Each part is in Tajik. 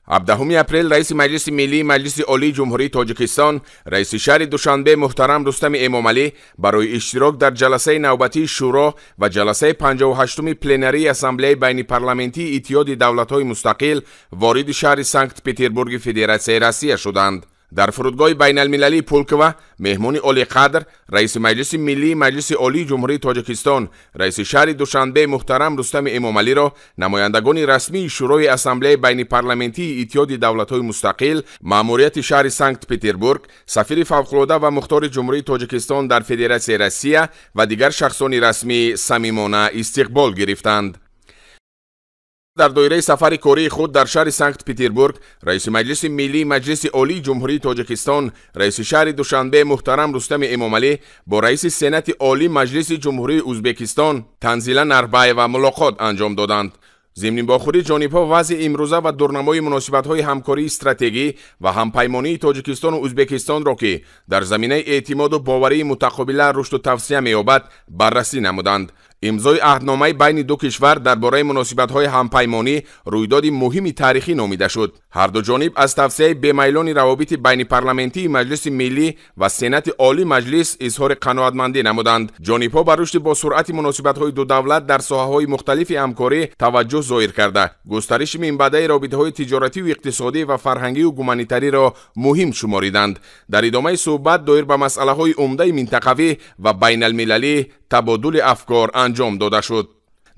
17 апрел раиси Маҷлиси Миллии Маҷлиси Олии Ҷумҳурии Тоҷикистон, раиси шаҳри Душанбе муҳтарам Рустами Эмомалӣ барои иштирок дар ҷаласаи навбатии Шӯро ва ҷаласаи 58-уми пленарии Ассамблеяи байнипарламентии Иттиҳоди давлатҳои мустақил вориди шаҳри Санкт-Петербурги Федератсияи Россия шуданд. Дар фурудгоҳи байналмилалии Пулково меҳмони олиқадр, раиси Маҷлиси Миллии Маҷлиси Олии Ҷумҳурии Тоҷикистон, раиси шаҳри Душанбе муҳтарам Рустами Эмомалиро намояндагони расмии Шӯрои Ассамблеяи байнипарламентии Иттиҳоди давлатҳои мустақил, маъмурияти шаҳри Санкт-Петербург, сафири фавқулода ва мухтори Ҷумҳурии Тоҷикистон дар Федератсияи Россия ва дигар шахсони расмӣ самимона истиқбол гирифтанд. Дар доираи сафари кории худ дар шаҳри Санкт-Петербург раиси Маҷлиси Миллии Маҷлиси Олии Ҷумҳурии Тоҷикистон, раиси шаҳри Душанбе муҳтарам Рустами Эмомалӣ бо раиси Сенати Олии Маҷлиси Ҷумҳурии Ӯзбекистон Танзила Нарбаева мулоқот анҷом доданд. Зимни бохӯрӣ ҷонибҳо вазъи имрӯза ва дурнамои муносибатҳои ҳамкории стратегӣ ва ҳампаймонии Тоҷикистону Ӯзбекистонро, ки дар заминаи эътимоду боварии мутақобила рушду тавсия меёбад, баррасӣ намуданд. Имзои аҳдномаи байни ду кишвар дар бораи муносибатҳои ҳампаймонӣ рӯйдоди муҳими таърихӣ номида шуд. Ҳарду ҷониб аз тавсияи бемайлони равобити байнипарламентии Маҷлиси Миллӣ ва Сенати Олии Маҷлис изҳори қаноатмандӣ намуданд. Ҷонибҳо ба рушди босуръати муносибатҳои ду давлат дар соҳаҳои мухталифи ҳамкорӣ таваҷҷӯҳ зоҳир карда, густариши минбаъдаи робитаҳои тиҷоративу иқтисодӣ ва фарҳангию гуманитариро муҳим шумориданд. Дар идомаи суҳбат доир ба масъалаҳои умдаи минтақавӣ ва байналмилалӣ табодули афкор анҷом дода шуд.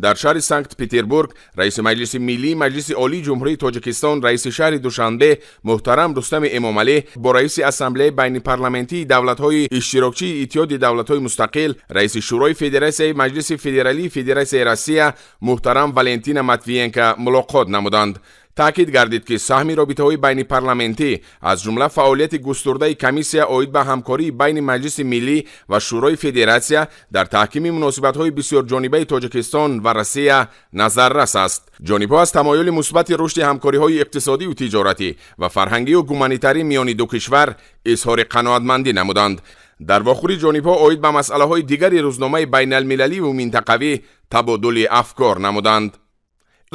Дар шаҳри Санкт-Петербург раиси Маҷлиси Миллии Маҷлиси Олии Ҷумҳурии Тоҷикистон, раиси шаҳри Душанбе муҳтарам Рустами Эмомалӣ бо раиси Ассамблеяи байнипарламентии давлатҳои иштирокчии Иттиҳоди давлатҳои мустақил, раиси Шӯрои Федератсияи Маҷлиси Федералии Федератсияи Россия муҳтарам Валентина Матвиенко мулоқот намуданд. Таъкид гардид, ки саҳми робитаҳои байнипарламентӣ, аз ҷумла фаъолияти густурдаи комиссия оид ба ҳамкории байни Маҷлиси Миллӣ ва Шӯрои Федератсия дар таҳкими муносибатҳои бисёрҷонибаи Тоҷикистон ва Россия назаррас аст. Ҷонибҳо аз тамоюли мусбати рушди ҳамкориҳои иқтисодию тиҷоратӣ ва фарҳангию гуманитарӣ миёни ду кишвар изҳори қаноатмандӣ намуданд. Дар вохӯрӣ ҷонибҳо оид ба масъалаҳои дигари рӯзномаи байналмилаливу минтақавӣ табодули афкор намуданд.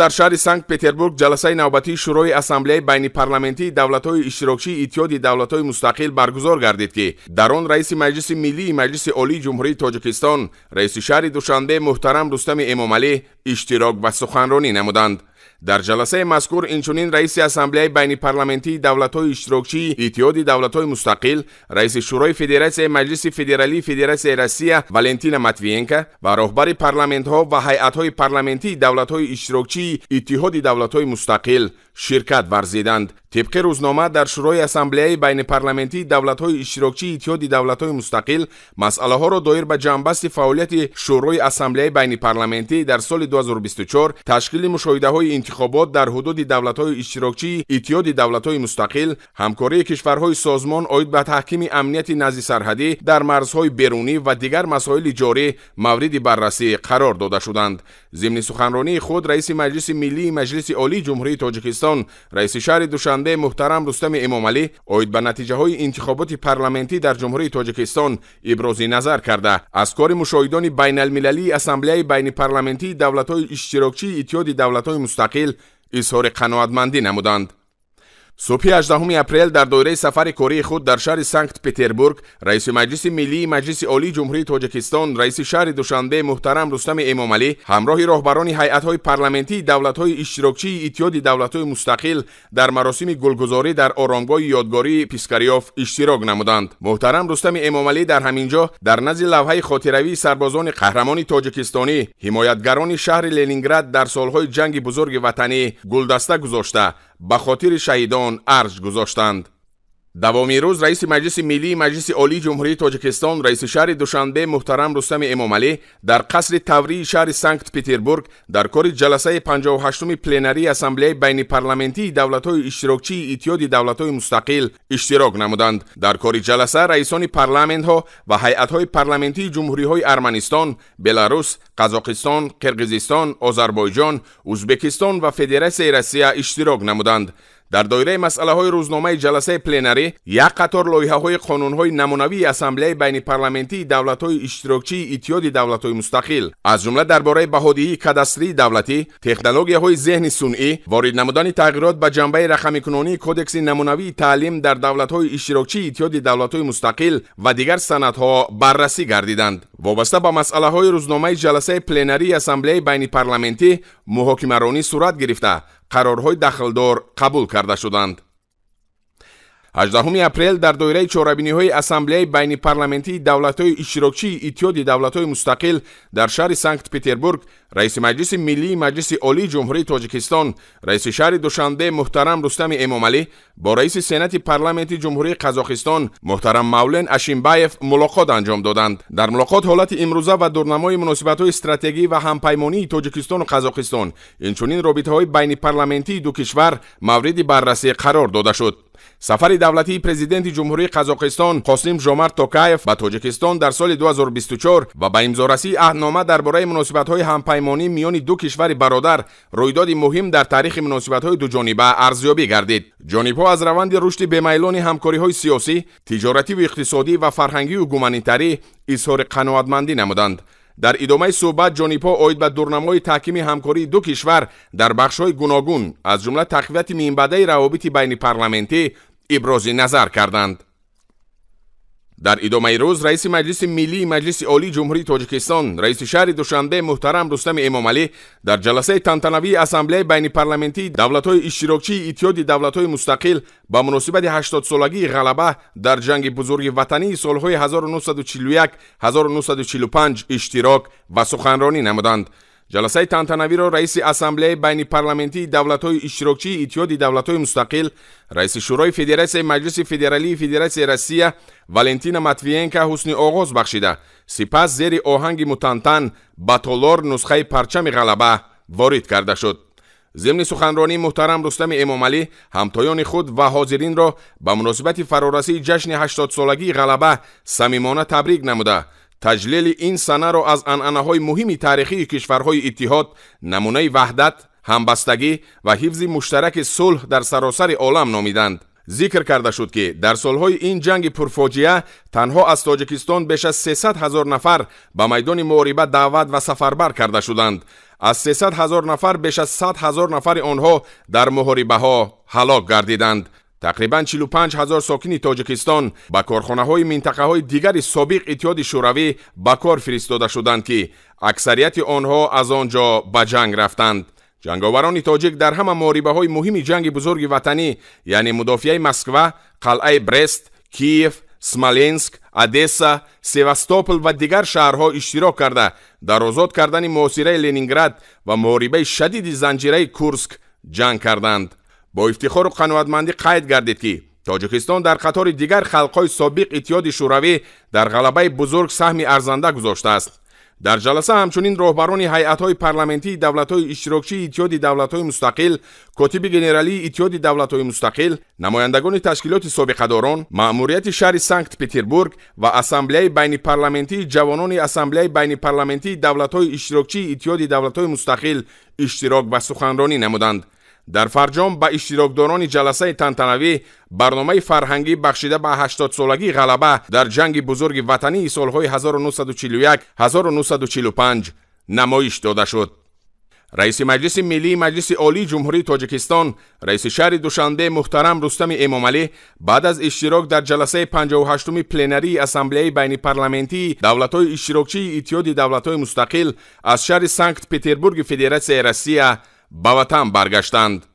Дар шаҳри Санкт-Петербург ҷаласаи навбатии Шӯрои Ассамблеяи байнипарламентии давлатҳои иштирокчии Иттиҳоди давлатҳои мустақил баргузор гардид, ки дар он раиси Маҷлиси Миллии Маҷлиси Олии Ҷумҳурии Тоҷикистон, раиси шаҳри Душанбе муҳтарам Рустами Эмомалӣ иштирок ва суханронӣ намуданд. Дар ҷаласаи мазкур инчунин раиси Ассамблеяи байнипарламентии давлатҳои иштирокчии Иттиҳоди давлатҳои мустақил, раиси Шӯрои Федератсияи Маҷлиси Федералии Федератсияи Россия Валентина Матвиенко ва роҳбари парламентҳо ва ҳайатҳои парламентии давлатҳои иштирокчии Иттиҳоди давлатҳои мустақил ширкат варзиданд. Тибқи рӯзнома, дар Шӯрои Ассамблеяи байнипарламентии давлатҳои иштирокчии Иттиҳоди давлатҳои мустақил масъалаҳоро доир ба ҷамъбасти фаъолияти Шӯрои Ассамблеяи байнипарламентӣ дар соли 2024, ташкили мушоҳидаҳои интихобот дар ҳудуди давлатҳои иштирокчии Иттиҳоди давлатҳои мустақил, ҳамкории кишварҳои созмон оид ба таҳкими амнияти наздисарҳадӣ дар марзҳои берунӣ ва дигар масоили ҷорӣ мавриди баррасӣ қарор дода шуданд. Зимни суханронии худ раиси Маҷлиси Миллии Маҷлиси Олии Ҷумҳурии Тоҷикистон, раиси шаҳри Душанбе муҳтарам Рустами Эмомалӣ оид ба натиҷаҳои интихоботи парламентӣ дар Ҷумҳурии Тоҷикистон ибрози назар карда, аз кори мушоҳидони байналмилалии Ассамблеяи байнипарламентии давлатҳои иштирокчии Иттиҳоди давлатҳои мустақил изҳори қаноатмандӣ намуданд. Субҳи 18 апрел дар доираи сафари кории худ дар шаҳри Санкт-Петербург раиси Маҷлиси Миллии Маҷлиси Олии Ҷумҳурии Тоҷикистон, раиси шаҳри Душанбе муҳтарам Рустами Эмомалӣ ҳамроҳи роҳбарони ҳайатҳои парламентии давлатҳои иштирокчии Иттиҳоди давлатҳои мустақил дар маросими гулгузорӣ дар оромгоҳи ёдгории Пискарёв иштирок намуданд. Муҳтарам Рустами Эмомалӣ дар ҳамин ҷо дар назди лавҳаи хотиравии сарбозони қаҳрамони тоҷикистонӣ, ҳимоятгарони шаҳри Ленинград дар солҳои ҷанги бузурги ватанӣ гулдаста гузошта, ба хотири шаҳидон арҷ гузоштанд. Давоми рӯз раиси Маҷлиси Миллии Маҷлиси Олии Ҷумҳурии Тоҷикистон, раиси шаҳри Душанбе муҳтарам Рустами Эмомалӣ дар қасри Таврии шаҳри Санкт-Петербург дар кори ҷаласаи 58-уми пленарии Ассамблеяи байнипарламентии давлатҳои иштирокчии Иттиҳоди давлатҳои мустақил иштирок намуданд. Дар кори ҷаласа раисони парламентҳо ва ҳайатҳои парламентии ҷумҳуриҳои Арманистон, Беларус, Қазоқистон, Қирғизистон, Озарбойҷон, Ӯзбекистон ва Федератсияи Россия иштирок намуданд. Дар доираи масъалаҳои рӯзномаи ҷаласаи пленарӣ як қатор лоиҳаҳои қонунҳои намунавии Ассамблеяи байнипарламентии давлатҳои иштирокчии Иттиҳоди давлатҳои мустақил, аз ҷумла дар бораи баҳодиҳии кадастрии давлатӣ, технологияҳои зеҳни сунъӣ, ворид намудани тағйирот ба ҷанбаи рақамикунонии кодекси намунавии таълим дар давлатҳои иштирокчии Иттиҳоди давлатҳои мустақил ва дигар санадҳо баррасӣ гардиданд. Вобаста ба масъалаҳои рӯзномаи ҷаласаи пленарии Ассамблеяи байнипарламентӣ муҳокимаронӣ сурат гирифта, қарорҳои дахлдор қабул карда шуданд. 18 апрел дар доираи чорабиниҳои Ассамблеяи байнипарламентии давлатҳои иштирокчии Иттиҳоди давлатҳои мустақил дар шаҳри Санкт-Петербург раиси Маҷлиси Миллии Маҷлиси Олии Ҷумҳурии Тоҷикистон, раиси шаҳри Душанбе муҳтарам Рустами Эмомалӣ бо раиси Сенати Парламенти Ҷумҳурии Қазоқистон муҳтарам Мавлен Ашимбаев мулоқот анҷом доданд. Дар мулоқот ҳолати имрӯза ва дурнамои муносибатҳои стратегӣ ва ҳампаймонии Тоҷикистону Қазоқистон, инчунин робитаҳои байнипарламентии ду кишвар мавриди баррасӣ қарор дода шуд. Сафари давлатии президенти Ҷумҳурии Қазоқистон Қосим Жомарт Токаев ба Тоҷикистон дар соли 2024 ва ба имзорасии аҳднома дар бораи муносибатҳои ҳампаймонӣ миёни ду кишвари бародар рӯйдоди муҳим дар таърихи муносибатҳои дуҷониба арзёбӣ гардид. Ҷонибҳо аз раванди рушди бемайлони ҳамкориҳои сиёсӣ, тиҷоративу иқтисодӣ ва фарҳангию гуманитарӣ изҳори қаноатмандӣ намуданд. Дар идомаи суҳбат ҷонибҳо оид ба дурнамои таҳкими ҳамкории ду кишвар дар бахшҳои гуногун, аз ҷумла тақвияти минбаъдаи равобити байнипарламентӣ ибрози назар карданд. Дар идомаи рӯз раиси Маҷлиси Миллии Маҷлиси Олии Ҷумҳурии Тоҷикистон, раиси шаҳри Душанбе муҳтарам Рустами Эмомалӣ дар ҷаласаи тантанавии Ассамблеяи байнипарламентии давлатҳои иштирокчии Иттиҳоди давлатҳои мустақил ба муносибати 80-солагии ғалаба дар ҷанги бузурги ватании солҳои 1941-1945 иштирок ва суханронӣ намуданд. Ҷаласаи тантанавиро раиси Ассамблеяи байнипарламентии давлатҳои иштирокчии Иттиҳоди давлатҳои мустақил, раиси Шӯрои Федератсияи Маҷлиси Федералии Федератсияи Россия Валентина Матвиенко ҳусни оғоз бахшида, сипас зери оҳанги мутантан ба толор нусхаи парчами ғалаба ворид карда шуд. Зимни суханронии муҳтарам Рустами Эмомалӣ ҳамтоёни худ ва ҳозиринро ба муносибати фарорасии ҷашни 80-солагии ғалаба самимона табрик намуда, таҷлили ин санаро аз анъанаҳои муҳими таърихии кишварҳои иттиҳод, намунаи ваҳдат, ҳамбастагӣ ва ҳифзи муштараки сулҳ дар саросари олам номиданд. Зикр карда шуд, ки дар солҳои ин ҷанги пурфоҷиа танҳо аз Тоҷикистон беш аз 300 ҳазор нафар ба майдони муҳориба даъват ва сафарбар карда шуданд. Аз 300 ҳазор нафар беш аз 100 ҳазор нафари онҳо дар муҳорибаҳо ҳалок гардиданд. Тақрибан 45 ҳазор сокини Тоҷикистон ба корхонаҳои минтақаҳои дигари собиқ Иттиҳоди Шӯравӣ ба кор фиристода шуданд, ки аксарияти онҳо аз он ҷо ба ҷанг рафтанд. Ҷанговарони тоҷик дар ҳама муҳорибаҳои муҳими ҷанги бузурги ватанӣ, яъне мудофиаи Москва, қалъаи Брест, Киев, Смоленск, Одесса, Севастопол ва дигар шаҳрҳо иштирок карда, дар озод кардани муҳосираи Ленинград ва муҳорибаи шадиди занҷираи Курск ҷанг карданд. Бо ифтихору қаноатмандӣ қайд гардид, ки Тоҷикистон дар қатори дигар халқҳои собиқ Иттиҳоди Шӯравӣ дар ғалабаи бузург саҳми арзанда гузоштааст. Дар ҷаласа ҳамчунин роҳбарони ҳайатҳои парламентии давлатҳои иштирокчии Иттиҳоди давлатҳои мустақил, котиби генералии Иттиҳоди давлатҳои мустақил, намояндагони ташкилоти собиқадорон, маъмурияти шаҳри Санкт-Петербург ва Ассамблеяи байнипарламентии ҷавонони Ассамблеяи байнипарламентии давлатҳои иштирокчии Иттиҳоди давлатҳои мустақил иштирок ва суханронӣ намуданд. Дар фарҷом ба иштирокдорони ҷаласаи тантанавӣ барномаи фарҳангӣ бахшида ба 80-солагии ғалаба дар ҷанги бузурги ватании солҳои 1941-1945 намоиш дода шуд. Раиси Маҷлиси Миллии Маҷлиси Олии Ҷумҳурии Тоҷикистон, раиси шаҳри Душанбе муҳтарам Рустами Эмомалӣ баъд аз иштирок дар ҷаласаи 58-уми пленарии Ассамблеяи байнипарламентии давлатҳои иштирокчии Иттиҳоди давлатҳои мустақил аз шаҳри Санкт-Петербурги Федератсияи Россия ба ватан баргаштанд.